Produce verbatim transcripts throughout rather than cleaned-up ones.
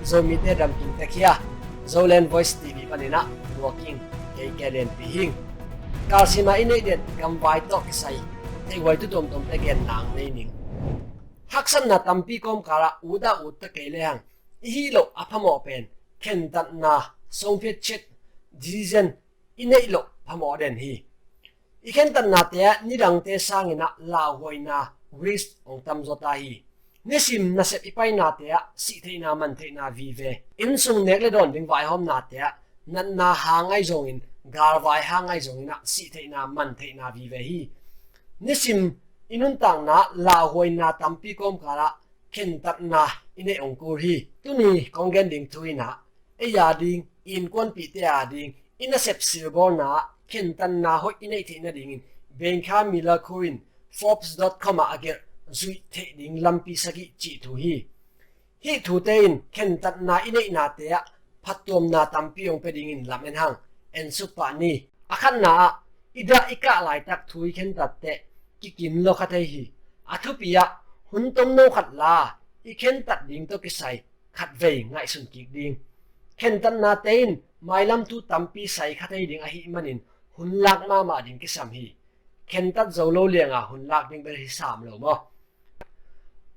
Zomite damkim tek hi a, Zoland Voice T V paninah luaking kei ke lianpi hing. Kalsima i neih den gamvai tawh kisai theihhuai tu tuamtuamte gen nang nei ning. Haksatna tampi kawmkalah ut a ut ta kei lehang i hih loh a phamawh pen khentatna, songphiatchiat, decision i neih loh phamawh den hi. I khentatnate ah nidangte sanginah lauhuaina, risk, hong tamzaw ta hi. Nisim nasep i painate ah sihtheihna mantheihna vive. Innsung nek le dawn ding vaihawmnate ah natna hang ahi zongin, galvai hang ahi zonginah sihtheihna mantheihna vive hi. Nisim i nuntakna ah lauhuaina tampi kawmkalah khentatna i neih hong kul hi. Tuni kong gen ding thu inah ei a ding, i innkuanpihte a ding i nasep silbawlna ah khentatna hoih i neih theih nadingin Bianca Miller Khoo in Forbes dot com ah a gelh zuih theih ding lampi sagih cih thu hi. Hih thute in khentatna i neihnate ah phattuamna tampi hong pia dingin lam en hang. En suk pah ni. A khatna ah i dah i kah laitak thu i khentat teh kikim lo kha thei hi. A thupi ah hun tomno khat la i khentat ding tawh kisai khatvei ngaihsun kik ding. Khentatnate in mailam thu tampi sai kha thei ding ahih manin hun lak mahmah ding kisam hi. Khentat zo lo lianga hun lak ding bel hi sam lo maw?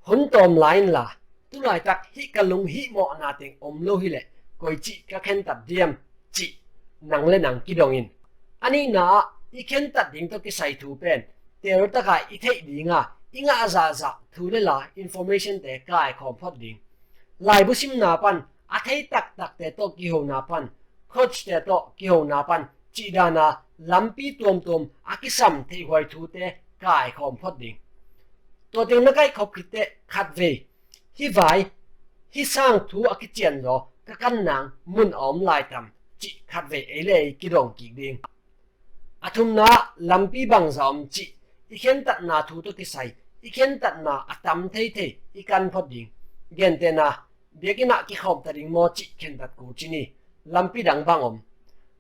Hun tawm lai inla, tulaitak hih ka lung hihmawhna teng om lo hileh koici ka khentat diam cih nang le nang kidong in. A nihna ah i khentat ding tawh kisai thu pen teltaka i theih dinga i ngah zahzah thu le la, information-te kaikhawm phot ding. Laibu simna pan, a thei taktakte tawh kihona pan, coach-te tawh kihona pan cih dana lampi tuamtuam a kisam theihhuai thute kaikhawm phot ding. Tua teng na kaihkhop khit teh khatvei hih vai, hih sang thu a kician zaw ka kan nang mun a om lai tam cih khatvei ei le ei kidong kik ding. A thumna ah lampi bangza om cih i khentatna thu tawh kisai i khentatna a tam theithei i kan phot ding. Gentehna, biakinn ah kikhawm ta ding maw cih khentat kul ci ni. Lampi dang bang om?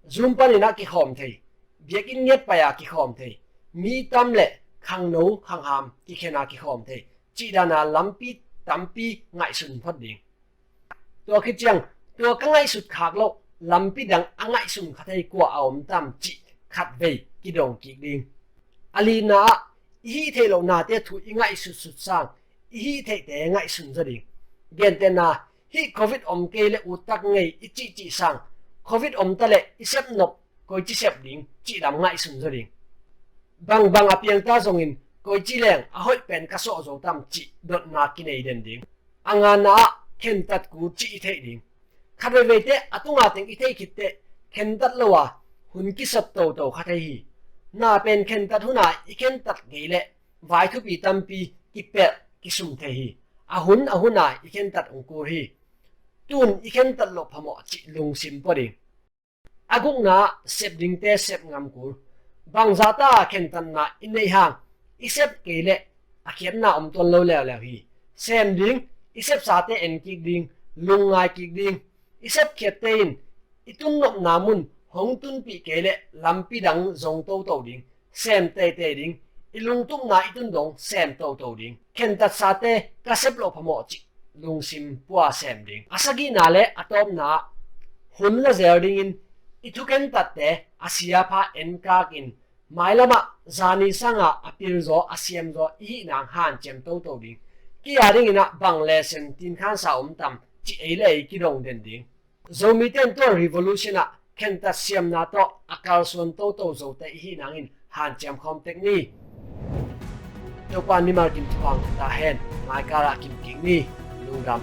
Zoom panin ah kikhawm thei, biakinn ngiat pai-a kikhawm thei, mi tam le khangno khangham kikhen-a kikhawm thei cih dana lampi tampi ngaihsun phot ding. Tua khit ciang tua ka ngaihsut khak loh lampi dang a ngaihsun kha thei kua a om tam cih khatvei kidong kik ding. A lina ah i hih theih loh nate thu i ngaihsutsut sang i hih theihte ngaihsun zaw ding. Gentehna, hih covid om kei le uttak ngei i cihcih sang covid om ta le i sep nop koici sep ding cih lam ngaihsun zaw ding. Bangbang a piangta zongin koici leng a hoih pen ka sawh zo tam cih dotna kinei den ding. A ngana ah khentat kul cih i theih ding. Khat veiveite a tunga teng i theih khit teh khentat lo a hun kisap toto kha thei hi. Na pen khentat huna i khentat ngei leh vai thupi tampi kipelh kisum thei hi. A hun a huna i khentat hong kul hi. Tun i khentat loh phamawh cih lungsim pua ding. A gukna ah sep dingte sep ngam kul. Bangzahta khentatna i neih hang i sep kei leh a khiatna om tuan lo leuleu hi. Sem ding, i sepsate en kik ding, lungngai kik ding. I sepkhiatte in i tunnopna mun hong tunpih kei leh lampi dang zong toto ding. Sem teitei ding, i lungtupna i tun dong sem toto ding. Khentatsate ka sep loh phamawh cih lungsim pua sem ding. A sagihna le a tawpna ah hun la zel dingin i thukhentatte a siapha enkakin mailamah zani sanga a pilzaw a siamzaw i hih nang hanciam toto ding. Kei a dinginah bang lesen tinkhansa om tam cih ei le ei kidong den ding. Zomite in tua revolution ah khentat siamna tawh a kalsuan toto zote i hih nangin hanciam khawm tek ni. Topa mimal kim thupha ngah ta hen. Maikal ah kim kik ni. Lungdam.